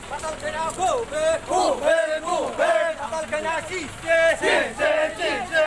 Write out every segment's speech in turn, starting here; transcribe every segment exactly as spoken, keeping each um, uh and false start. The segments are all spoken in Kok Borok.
Patal khena khobe, khobe, khobe. Patal khena sise, sise, sise.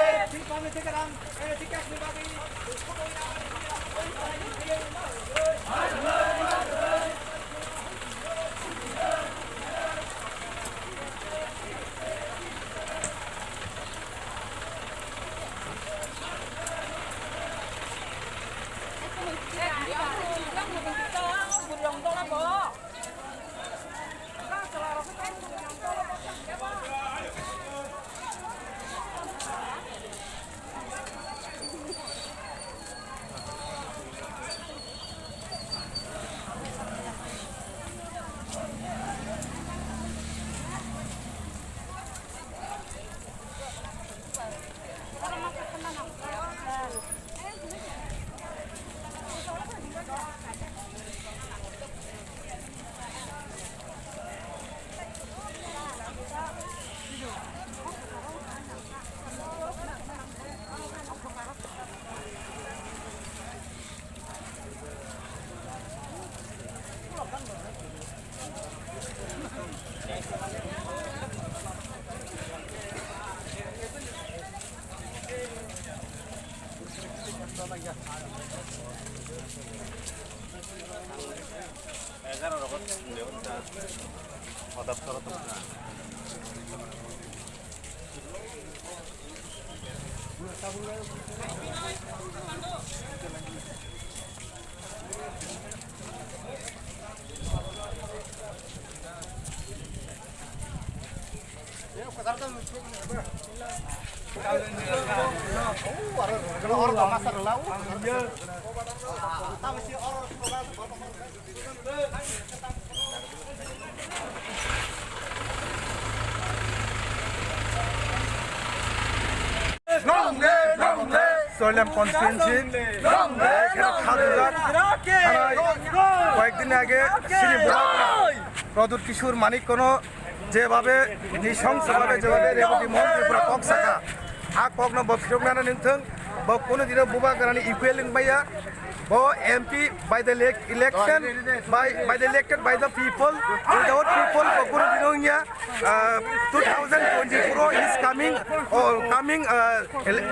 Soilem constituency, Khajujak, কয়েকদিন আগে শ্রী বুবাগ্রা প্রদ্যুৎ কিশোর মানিক্যনো যেভাবে নৃশংসভাবে যেভাবে রেবতী মোহন ত্রিপুরা কক্সা, আ kokno bo phiroknani nungthung, bo kunu dino Bubagrani equal wngmaya, bo M P by the elec-, election, by, by the elected by the people, without people, bo kunu dino wngya, ah, two thousand twenty-four is coming, oh, coming, ah, ele-,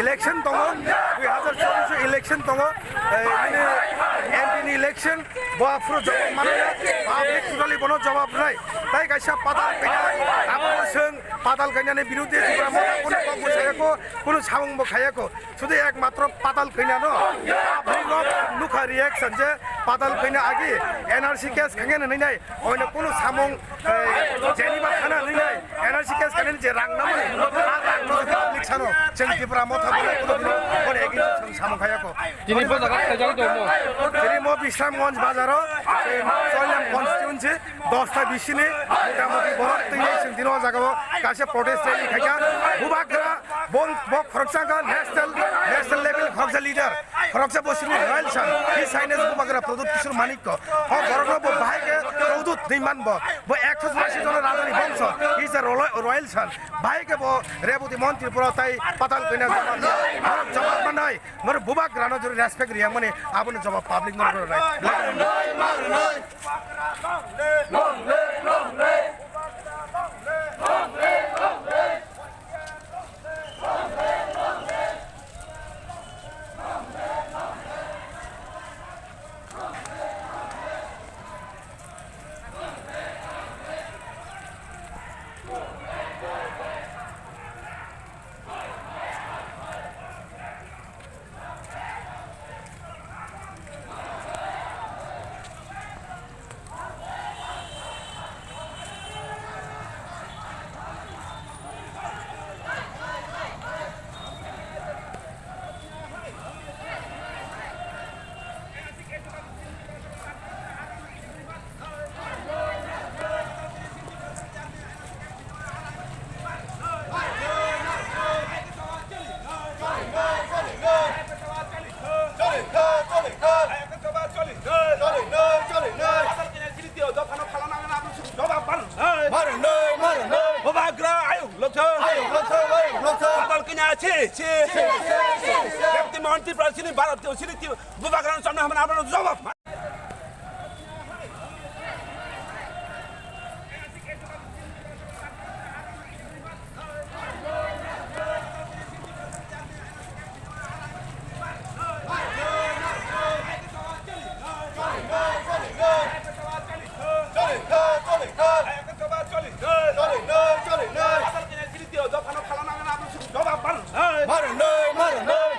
election tongo, dui hazar chobbish election tongo, eh, bini M P ni election, bo aphuru jawab manaya, public totally bono jawab rwnai, tai kaisa patal kanya, abo swng, Patal kanya ni biruddhe Tipra Motha kunu kok bo sayako, kunu samung bo khayako. Sudu ekmatro patal kanya no. Abhirok nukha reaction je patal kanya agi N R C case khangen hinwi nai. Oino kunu samung, eh, jeni ba khana hinwi nai. N R C case khangen je rang namani. A rang no public sano. Cheng Tipra Motha bole kunu dino bole agi samung khayako. Tini bo jaga khaijak dong mo. Tini mo Bisramganj bazaro, eh, Soilem constituency. Dosta bisini motamoti borok twi chwng dino o jagao kaisa protest rally khaikha. Bubagra bo, bo khoroksa wngkha national, national level khoroksa leader. Khoroksa bo sini Royal San, His Highness Bubagra Pradyut Kishore Manikya. O borokno bo bahai khe Pradyut hinwi man bo. Bo ekso churashi jona rajani bongso, he is a Royal, Royal San. Bahai khe bo Reboti Montri pura tai patal kanya jawab, borok jawab manai. Norok Bubagrano jori respect riyangmani, aboni jawab public norok rwnai. Chi, chi. Deputy Mohan Tripura sini Bharat sini ti bubagrano chomna hamna abro jawab.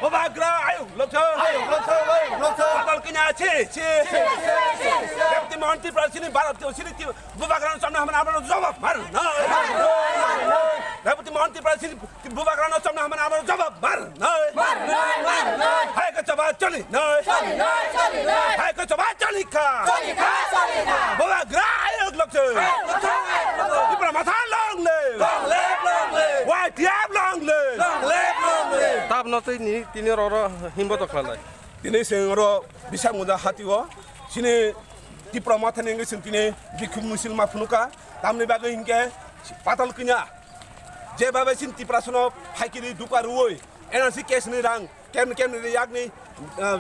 Bubagra ayuk lokthung. Ayuk lokthung, ayuk lokthung. Patal kanya chi, chi. Deputy Mohan Tripura sini Bharat sini ti bubagrano chomna hamna abro jawab mar. Deputy Mohan Tripura sini bubagrano chomna hamna abro jawab mar. Hai ka chaba choli nai. Hai ka chaba choli kha. Bubagra ayuk lokthung. Tripura Motha long live. Long live, long live. Y T F long live. Long live, long live. Tabno tei ni tini roro himbo to khlai. Tini seng ro bisa muda hati o. Sini Tripura Motha ni ngi sing tini bikhum musil ma phunuka. Tamni bagwi hinkhe patal kanya. Je babe sin Tiprasano phaikiri duka ruoi. N R C case ni rang. Kem kem ni yakni, ah,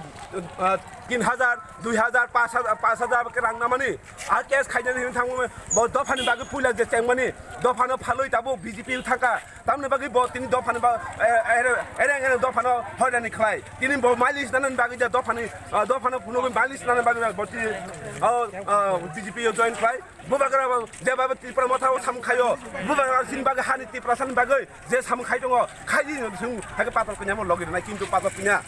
ah, tin hajar, dui hajar, paanch hajar, paanch hajar ke rang namani. A case khaina ni thang bo dophani bagwi puila je chengmani. Dophano phalwi tabo B J P thangka. Tamni bagwi bo tini dophani ba, eh, eh, ereng ereng dophano hoidani khlai. Tini bo mailis nanan bagwi je dophani, ah, dophano phunugwi mailis nanan bagwi bo tini, oh, ah, B J P o join khlai. Bubagra bo je babe Tripura Motha o samung khaio. Bubagra sin bagwi hani Tiprasani bagwi. Je samung khai tongo, khai di sung, hai khe patal kanya mo logi rwnai, kintu patal kanya.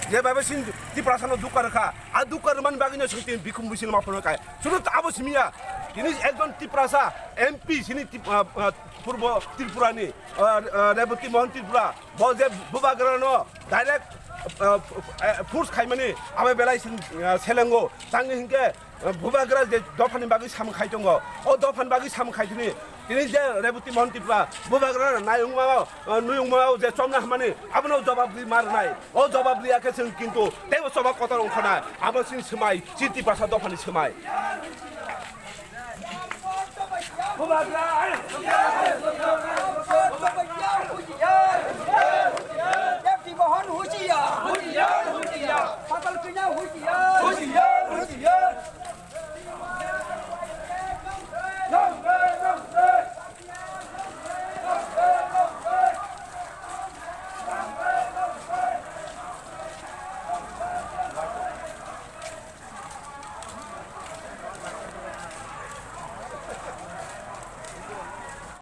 Je babe sin Tiprasano dukha rwkha, a dukha rwmani bagwino sung tini bikhum busil ma phuno kai. Sunu abo simiya, tini ekjon Tiprasa M P sini Tip-, ah, ah, Purbo Tripura ni, ah, ah, Reboti Mohan Tripura, bo je bubagrano direct, ah, ah, force khaimani, abo belai sin, ah, selengo, tangni hinkhe, Bubagra je dophani bagwi samung khai tongo, o dophani bagwi samung khai tini, tini je Reboti Mohan Tripura, Bubagra nai wngmao, nui wngmao je chomna hamani, abono jobab di mar nai. O jobab di akhe chwng kintu teibo choba kotor wngkha na, abo chini swmai, chini Tiprasa dophani swmai. Bubagra, Deputy Mohan husiya. Patal Kanya husiya.